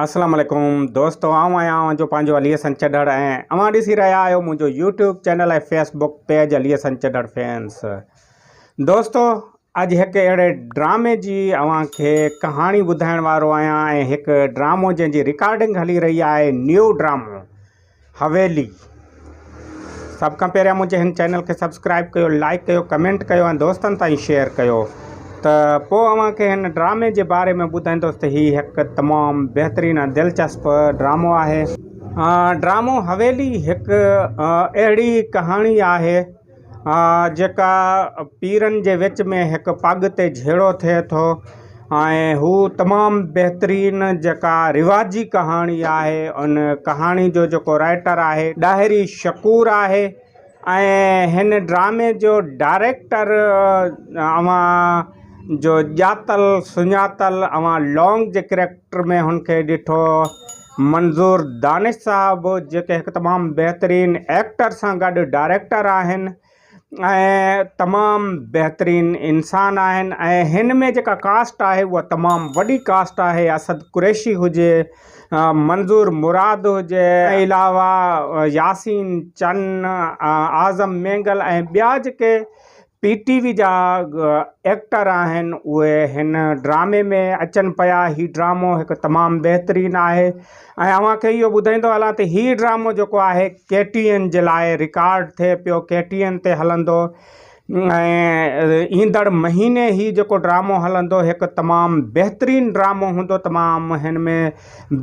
اسلام عليڪم دوستو آئون آهيان اوهان جو پنهنجو علي حسن چڍڙ ۽ اوهان ڏسي رهيا آهيو منهنجو YouTube channel ۽ Facebook page Ali Hassan Chadhar fans دوستو اڄ هڪ اهڙي ڊرامي جي اوهان کي ڪهاڻي ٻڌائڻ وارو آهيان ۽ هڪ ڊرامو جنهن جي رڪارڊنگ هلي رهي آهي نيو ڊرامو حويلي سڀ کان پهريان منهنجي هن چينل کي سبسڪرائب ڪيو لائڪ ڪيو ڪمينٽ ڪيو ۽ دوستن تائين شيئر ڪيو ته پوء اوهان کي هن ڊرامي جي باري ۾ ٻڌائيندس ته هي هڪ تمام بهترين ۽ دلچسپ ڊرامو آهي ڊرامو حويلي هڪ اهڙي ڪهاڻي آهي جيڪا پيرن جي وچ ۾ هڪ پڳ تي جهيڙو ٿئي ٿو ۽ هو تمام بهترين جيڪا رواجي ڪهاڻي آهي ان ڪهاڻي جو جيڪو رائيٽر آهي ڏاهري شڪور آهي ۽ هن ڊرامي جو ڊائريڪٽر اوهان جو ڄاتل سڃاتل اوهان لونگ جي ڪريڪٽر ۾ هن کي ڏٺو منظور دانش صاحب جيڪي هڪ تمام بهترين ايڪٽر سان گڏ ڊائريڪٽر آهن ۽ تمام بهترين انسان آهن ۽ هن ۾ جيڪا ڪاسٽ آهي اها تمام وڏي ڪاسٽ آهي اسد قريشي هجي منظور مراد هجي علاوه ياسين چن اعظم مينگل ۽ ٻيا جيڪي پي ٽي وي جا ايڪٽر آهن اهي هن ڊرامي ۾ اچن پيا هي ڊرامو هڪ تمام بهترين آهي ۽ اوهان کي اهو ٻڌائيندو هلان ته هي ڊرامو جيڪو آهي ڪي ٽي اين جي لاء رڪارڊ ٿئي پيو ڪي ٽي اين تي هلندو ۽ ايندڙ مهيني هي جيڪو ڊرامو هلندو هڪ تمام بهترين ڊرامو هوندو تمام هن ۾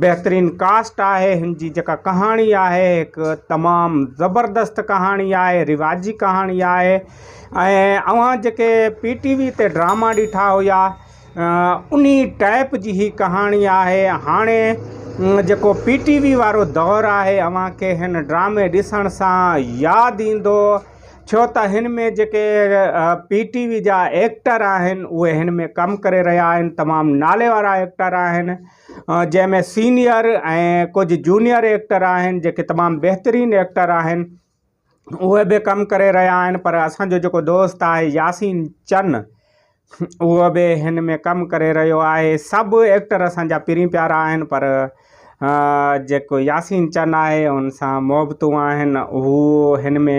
بهترين ڪاسٽ آهي هن جي جيڪا ڪهاڻي آهي هڪ تمام زبردست ڪهاڻي آهي رواجي ڪهاڻي آهي ۽ اوهان جيڪي پي ٽي وي تي ڊراما ڏٺا هيا انهي ٽائپ جي هي ڪهاڻي آهي هاڻي جيڪو پي ٽي وي وارو دور آهي اوهان کي هن ڊرامي ڏسڻ سان ياد ايندو ڇو ته هن ۾ جيڪي پي ٽي وي جا ايڪٽر آهن اهي هن ۾ ڪم ڪري رهيا آهن تمام نالي وارا ايڪٽر آهن جنهن ۾ سينيئر ۽ ڪجهه جونيئر ايڪٽر آهن جيڪي تمام بهترين ايڪٽر آهن اهي به ڪم ڪري رهيا آهن پر اسانجو جيڪو دوست آهي ياسين چن اهو به هن ۾ ڪم ڪري رهيو آهي سڀ ايڪٽر اسان جا پرين پيارا آهن پر جيڪو ياسين چن آهي ان سان محبتون آهن هو هن ۾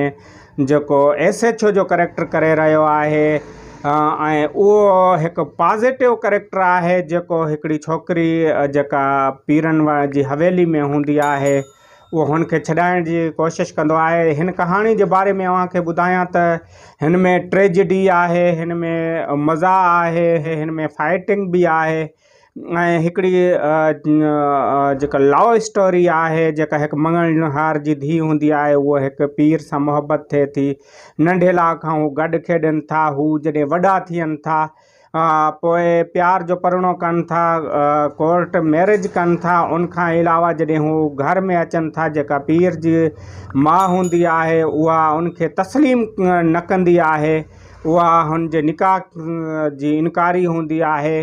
جيڪو ايس ايڇ او جو ڪريڪٽر ڪري رهيو آهي ۽ اهو هڪ پازيٽو ڪريڪٽر آهي جيڪو هڪڙي ڇوڪري جيڪا پيرن جي حويلي ۾ هوندي آهي اهو هن کي ڇڏائڻ جي ڪوشش ڪندو آهي. هن ڪهاڻي جي باري ۾ اوهان کي ٻڌايان ته هن ۾ ٽريجڊي آهي، هن ۾ مزاح آهي، هن ۾ فائٽنگ به آهي ۽ هڪڙي جيڪا لو اسٽوري آهي جيڪا هڪ مڱڻهار جي ڌيء هوندي آهي اهو هڪ پير سان محبت ٿئي ٿي. ننڍي لاء کان هو گڏ کيڏن ٿا، هو جڏهن وڏا ٿين ٿا پوء پيار جو پرڻو ڪن ٿا، ڪورٽ ميرج ڪن ٿا، ان کان علاوه جڏهن هو گهر ۾ اچن ٿا جيڪا پير جي ماء هوندي آهي اها ان کي تسليم نه ڪندي آهي اها هن جي نڪاح جي انڪاري هوندي آهي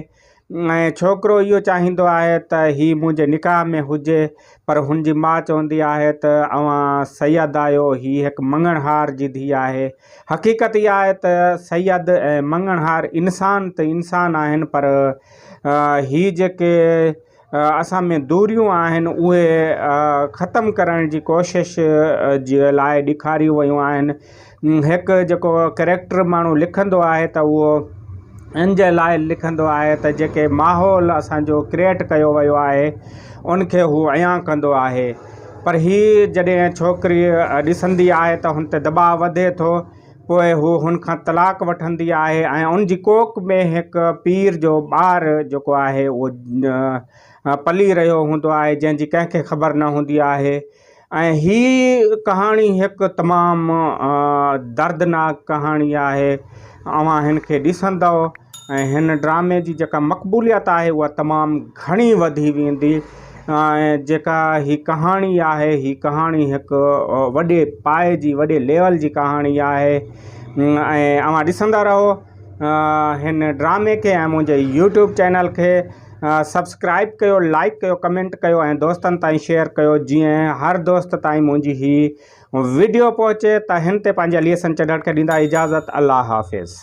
۽ ڇوڪرو اهو چاهيندو آهي ته هي منهنجي نڪاح ۾ هجي پر هن جي ماء چوندي آهي ته اوهان سيد آهيو هي هڪ مڱڻهار جي ڌيء آهي حقيقت اها آهي ته سيد ۽ مڱڻهار انسان ته انسان آهن پر هي جيڪي اسان ۾ دوريون آهن اهي ختم ڪرڻ جي ڪوشش جي لاء ڏيکاريون ويون آهن هڪ جيڪو ڪريڪٽر ماڻهو لکندو آهي ته اهو ان جي لاء لکندو آهي ته جيڪي ماحول اسانجو ڪريئيٽ ڪيو ويو آهي ان کي هو عيان ڪندو آهي پر هي جڏهن ڇوڪري ڏسندي آهي ته هن تي دٻاء وڌي ٿو پوء هو هن کان طلاق وٺندي آهي ۽ ان جي ڪوڪ ۾ هڪ پير جو ٻار جيڪو آهي اهو پلي رهيو هوندو آهي جنهن جي ڪنهن کي خبر نه هوندي آهي ۽ هي ڪهاڻي هڪ تمام دردناڪ ڪهاڻي آهي اوهان هن کي ڏسندؤ ۽ هن ڊرامي جي جيڪا مقبوليت آهي اها تمام گهڻي وڌي ويندي ۽ جيڪا هي ڪهاڻي آهي هي ڪهاڻي هڪ وڏي پائي جي وڏي ليول جي ڪهاڻي آهي ۽ اوهان ڏسندا رهو هن ڊرامي کي ۽ منهنجي يوٽيوب چينل کي سبسڪرائب ڪيو لائڪ ڪيو ڪمينٽ ڪيو ۽ دوستن تائين شيئر ڪيو جيئن هر دوست تائين منهنجي هي وڊيو پهچي ته هن تي پنهنجي علي حسن چڍڙ کي ڏيندا اجازت الله حافظ.